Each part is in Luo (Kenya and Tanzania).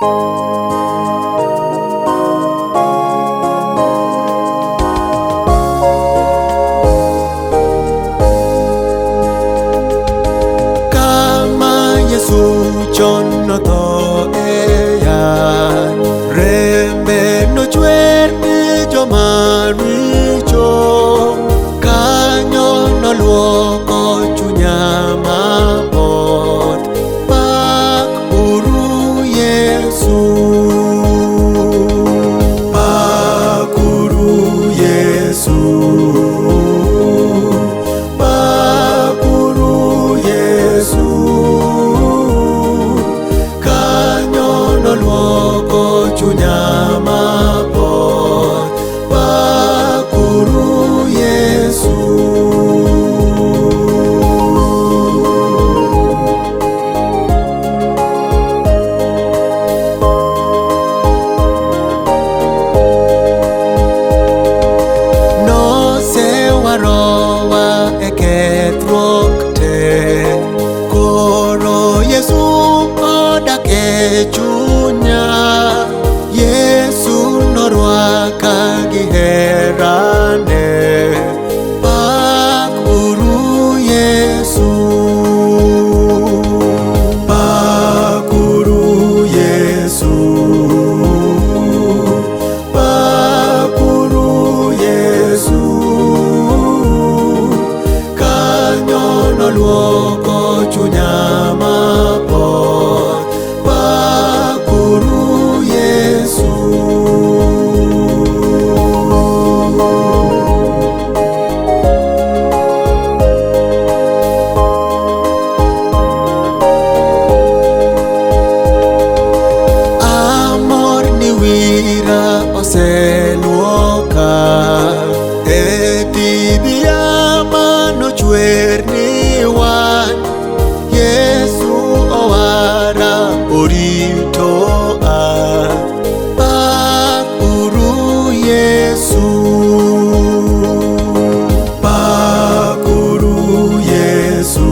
Kama Yesu chon notho e yath, rembe nochwer ni joma richo. Kanyo noluoko chunya mapoth. Pak uru Yesu. Pak uru Yesu. Pak uru Yesu. Kanyo noluoko chunya mapoth. Pak uru Yesu. Nosewarowa e kethruok te, koro Yesu odak e chunya. Yesu norwaka gi herane. Pak uru Yesu. Pak uru Yesu. Pak uru Yesu. Kanyo noluoko chunya mapoth. Pak uru Yesu. Amor ni wira oseluoka e thidhiya manochwer ni wan. Yesu owara orito a. Pak uru Yesu. Pak uru Yesu.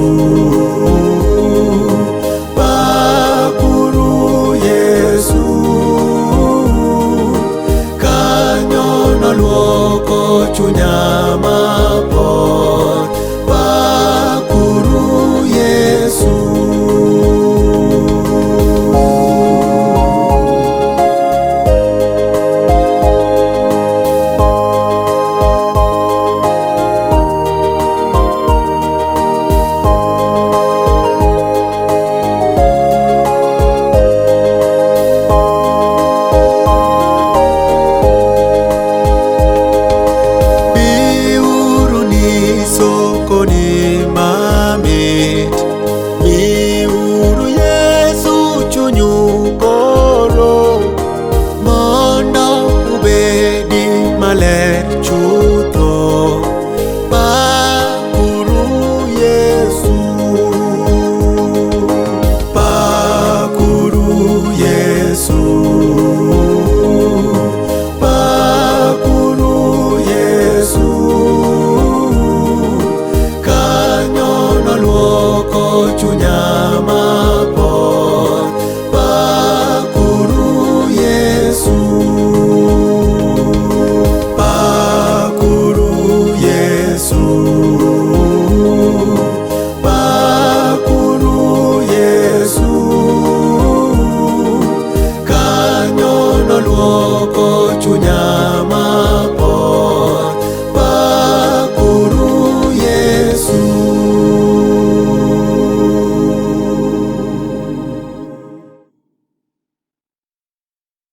Pak uru Yesu. Kanyo noluoko chunya.